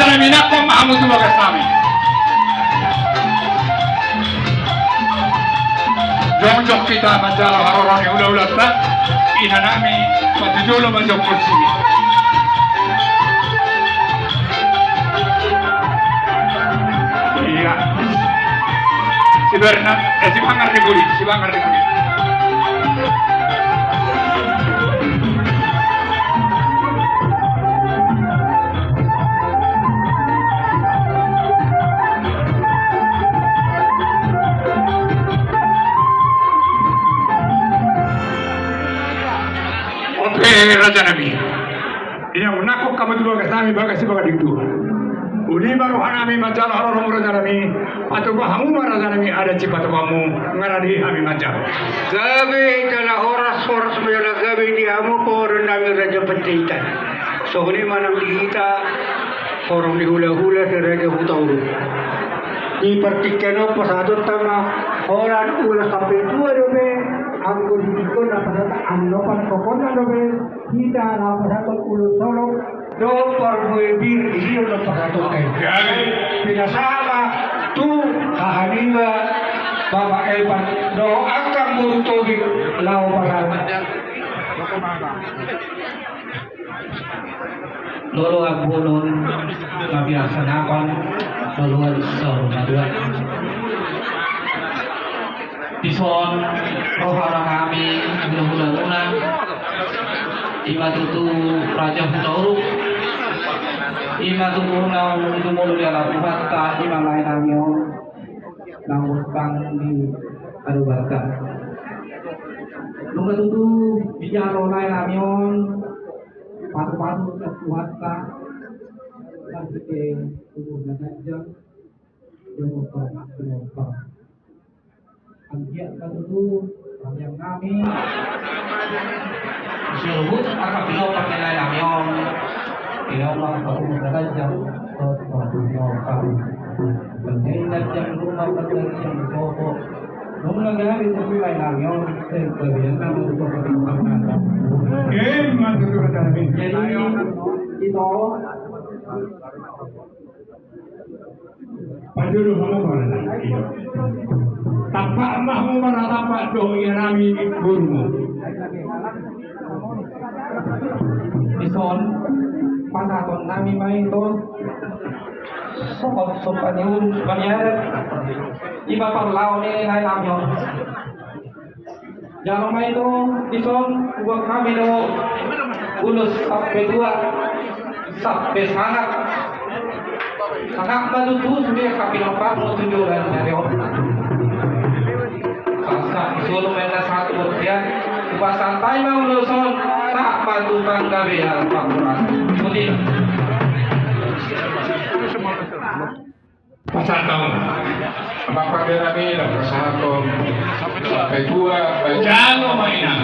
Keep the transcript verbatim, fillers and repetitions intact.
Nami, nangkok ma hamu tu bagas nami. Jongjong hita manjalo haroro ni hulahulanta, inanami, patujolo ma jongjong sini. Iya. Si Bernard, eh, si Banggar ni Budi, si Banggar ni Budi. Oke, raja nami. Inang, nangkok hamu tu bagas nami, bagas Sibagading Tuan. Uli ma roha nami manjalo haroromu raja nami, patupa hamu ma raja nami adat sipatupaonmu, nga rade hami manjalo. Gabe hita na horas, horas ma jala gabe di hamu pahoran nami Raja Panjaitan. Songon i ma nang di hita horong ni hulahula si Raja Hutauruk. Di partingkian on pasahatonta ma holan ulos sampe tua dope, anggo di tingki on na pasahaton, anggo pangkokonna dope, hita na pasahaton ulos holong dohot parbue bir, i do na pasahaton. Pinasahat ma tu haha niba Bapak Evan dohot angka boru Tobing laho pasahat. Loloan bolon na biasa napan, loloan saur matua. Dison roha nami, hulahula muna, i ma tutu Raja Hutauruk, i ma tutu naung jumolo di alapuhanta, i ma lae nami on, naung tang di adobanta. Nunga tutu dijalo lae nami on, patupatu tu Tuhanta, marhite umur na ganjang, dohot pinompar. Anggiat ma tutu, raja nami. Siruhut angka pinompar ni lae nami on. Pinompar, umur na ganjang, dohot pinompar. Panggabean na ganjang, rumah na ganjang, sopo. Nunga gabe tutu lae nami on, sai gabe nang tutu. Jadi, ito, pajolo hamu ma. Tampak ma hamu ma, tampak dohot ia nami borumu. Dison, pasahaton nami ma ito. Sopan, sopan ni ulun, sopan ni adat. I ma parlao ni lae nami on. Jalo ma ito, dison, buat hami do ulos sampe tua, sampe sangap. Sangap ma tutu sude hape na parlu tu jolo ni ari on. Sasa, solo ma na satu bagian, hupasahat hami ma ulos on, sahat ma tu panggabean pangurasan. Putih. Pasahat ma. Amang panggabean nami, pasahaton sampe tua, jalo ma inang.